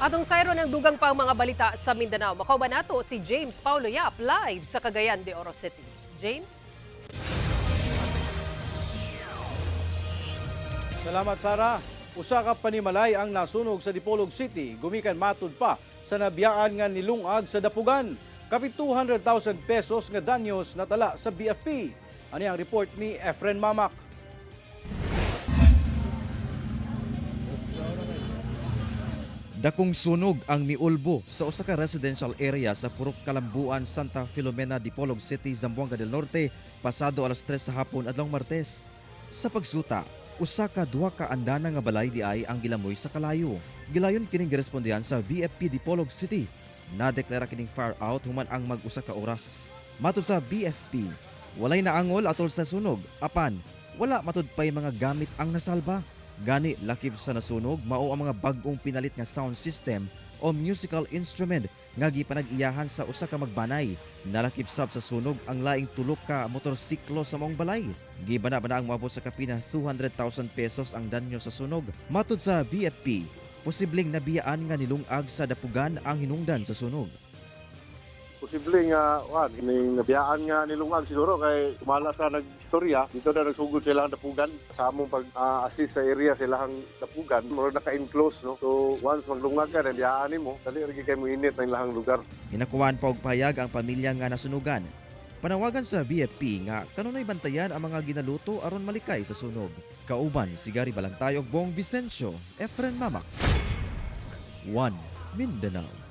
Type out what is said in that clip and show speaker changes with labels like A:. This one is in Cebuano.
A: Atong sayron ang dugang pang mga balita sa Mindanao. Makauban nato si James Paulo Yap live sa Cagayan de Oro City. James?
B: Salamat, Sara. Usa ka panimalay ang nasunog sa Dipolog City gumikan matud pa sa nabiyaan nga nilungag sa dapugan. Kapit 200,000 pesos nga danyos natala sa BFP. Ani ang report ni Efren Mamak.
C: Dakong sunog ang miulbo sa usa ka residential area sa Purok Kalambuan, Santa Filomena, Dipolog City, Zamboanga del Norte pasado alas 3 sa hapon adlong Martes. Sa pagsuta, usa ka duha ka andana nga balay diay ang gilamoy sa kalayo. Gilayon kining girespondehan sa BFP Dipolog City. Nadeklara kining fire out human ang mag-usa ka oras. Matud sa BFP, walay naangol atol sa sunog apan wala matud pay mga gamit ang nasalba. Gani lakip sa nasunog mao ang mga bag-ong pinalit nga sound system o musical instrument nga gipanag-iyahan sa usa ka magbanay. Nalakip sab sa sunog ang laing tulo ka motorsiklo sa maong balay. Gibana-bana ang moabot sa kapina 200,000 pesos ang danyo sa sunog. Matud sa BFP, posibleng nabiyaan nga nilungag sa dapugan ang hinungdan sa sunog.
D: Posible nga wan ning nabiyaan nga nilungag siguro kay kumala sa nagstorya dito na nagsugod sila ang dapugan sa among pag assist sa area sila ang dapugan, murag naka-enclose, no? So once maglungag ka, nabiyaan nimo, dali ra gyud kay moinit ang ilahang lugar.
C: Hinakuan pa og pahayag ang pamilya nga nasunugan. Panawagan sa BFP nga kanunay bantayan ang mga ginaluto aron malikay sa sunog. Kauban si Gary Balantay ug Bong Vicencio, Efren Mamak. 1 Mindanao.